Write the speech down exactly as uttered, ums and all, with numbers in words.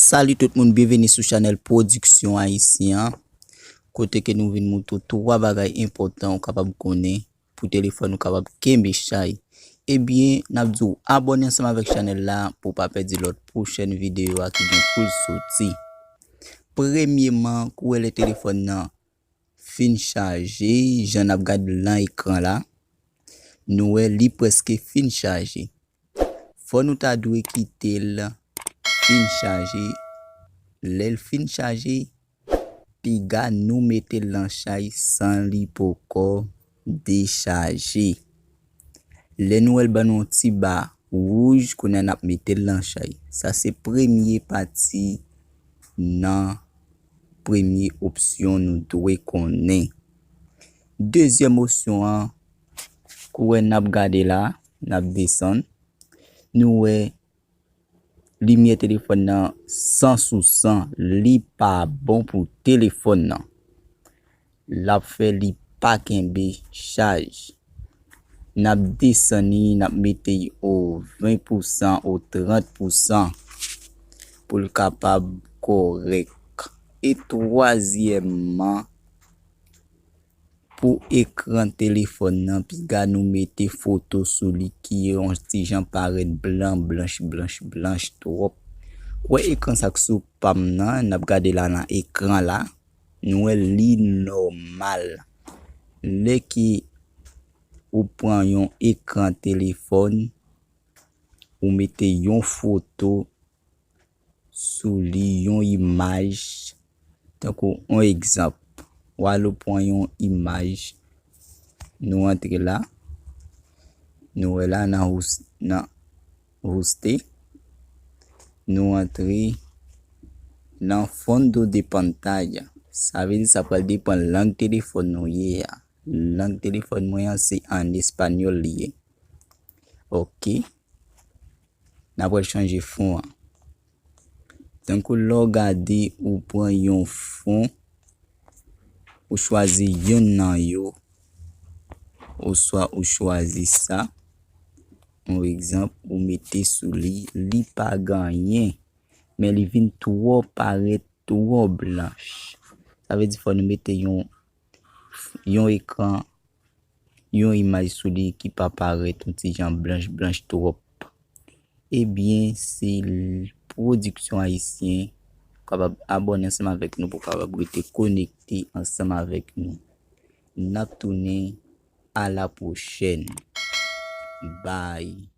Salut tout moun, byenveni sou chanèl Pwodiksyon Ayisyen an, kote ke nou vin moutre w twa bagay enpòtan ou kapab konnen pou telefòn ou kapab kenbe chay. Ebyen, n ap di w abòne ansanm avèk chanèl la pou w pa pèdi lòt pwochèn videyo a ki gen pou l soti. Premyeman, kou w wè lè telefòn nan fin chaje, jan n ap gade lan ekran la, nou wè li prèske fin chaje. Fò nou ta dwe kite l fin chaje. Lè l fin chaje, piga nou mete l lan chay san li poko dechaje. Lè nou wè l ban nou yon ti ba wouj, kounye a n ap mete l lan chay. Sa se premye pati nan premye opsyon nou dwe konnen. Dezyèm opsyon an, kou w wè n ap gade la, n ap desann, nou wè limyè telefòn nan san sou san, li pa bon pou telefòn nan. L ap fè li pa kenbe chaj. N ap desann li, n ap mete l o ven pousan, o trant pousan pou l kapab kòrèk. E twazyèmman, pou ekran telefòn nan, piga nou mete foto sou li ki yon ti jan parèt blan, blanch, blanch, blanch twòp. Wè ekran sa k sou pa m nan, n ap gade la nan ekran la, nou wè li nòmal. Lè ke ou pran yon ekran telefòn, ou mete yon foto sou li, yon imaj, tankou yon egzanp, w al ou pran yon imaj, nou antre la, nou wè la nan hous-, nan hoste, nou antre nan fondo de pantalla. Sa vle di sa pral depann lang telefòn nou ye a. Lang telefòn mwen an se an espanyòl li ye. Ok. N ap pral chanje fon an. Tankou lè w gade, ou pran yon fon, ou chwazi youn nan yo, oswa ou chwazi sa, yon egzanp, ou mete sou li, li pa gen anyen, men li vin twò parèt, twò blanch. Sa vle di fò nou mete yon, yon ekran, yon imaj sou li ki pa parèt yon ti jan blanch, blanch twòp. Ebyen, se l-, Pwodiksyon Ayisyen. Ou kapab abòne ansanm avèk nou pou w kapab rete konekte ansanm avèk nou. N ap tounen a la pwochèn. Bye.